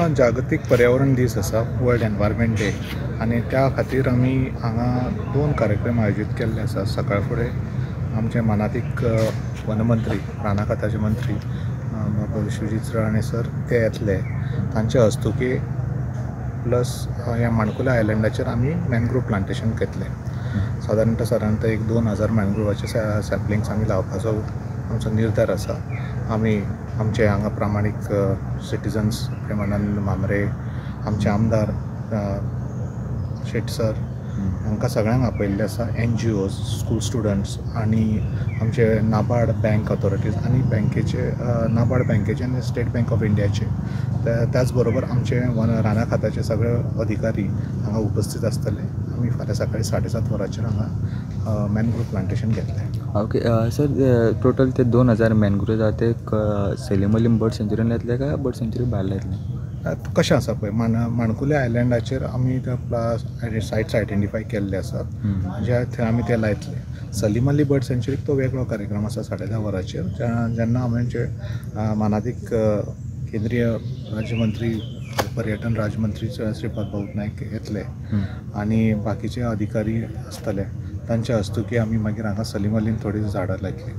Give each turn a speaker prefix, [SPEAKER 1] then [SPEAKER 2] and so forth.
[SPEAKER 1] जागतीक पर्यावरण दीस आसा, वर्ल्ड एनवायरमेंट डे, आनी त्या खातीर आमी हांगा दोन कार्यक्रम आयोजीत केल्ले आसा. सकाळ फुडें आमचे मानादीक वनमंत्री, रानां खात्याचे मंत्री बाबा विश्वजीत राणे सर ते येतले. तांचे हस्तुकी प्लस ह्या माणकुल्या आयलंडाचेर आमी मॅनग्रोव प्लांटेशन घेतले. सादारणतः एक 2000 मॅनग्रोवाचे सॅपलिंग्स आमी लावपाचो आमचो निर्धार आसा. आमी आमचे हांगा प्रामाणीक सिटीजन्स प्रेमानंद म्हांबरे, आमचे आमदार शेट सर, हांकां सगळ्यांक आपयल्ले आसा. एनजीओज, स्कूल स्टुडंट्स आनी आमचे नाबार्ड बँक ऑथॉरिटीज आनी बँकेचे नाबार्ड बँकेचे आनी स्टेट बँक ऑफ इंडियाचे, त्याच बरोबर आमचे रानां खात्याचे सगळे अधिकारी हांगा उपस्थित आसतले. आमी फाल्यां सकाळी 7:30 वरांचेर हांगा मॅनग्रोव प्लांटेशन घेतले.
[SPEAKER 2] ओके सर, टोटल ते 2000 मॅनग्रोव आसा ते सलीम अली बर्ड सेंच्युरीन येतले काय बर्ड सेंच्युरी भायर येतले?
[SPEAKER 1] कशें आसा पळय, माणकुल्या आयलंडाचेर आमी ते सायट्स आयडेंटिफाय केल्ले आसात, जे थंय आमी ते लायतले. सलीम अली बर्ड सेंच्युरीक तो वेगळो कार्यक्रम आसा 10:30 वरांचेर, जेन्ना आमचे मानादीक केंद्रीय राज्यमंत्री, पर्यटन राज्यमंत्री श्रीपाद भाऊ नायक येतले आनी बाकीचे अधिकारी आसतले. तांच्या हस्तुकी आमी मागीर हांगा सलीम अलीन थोडीं झाडां लायतली.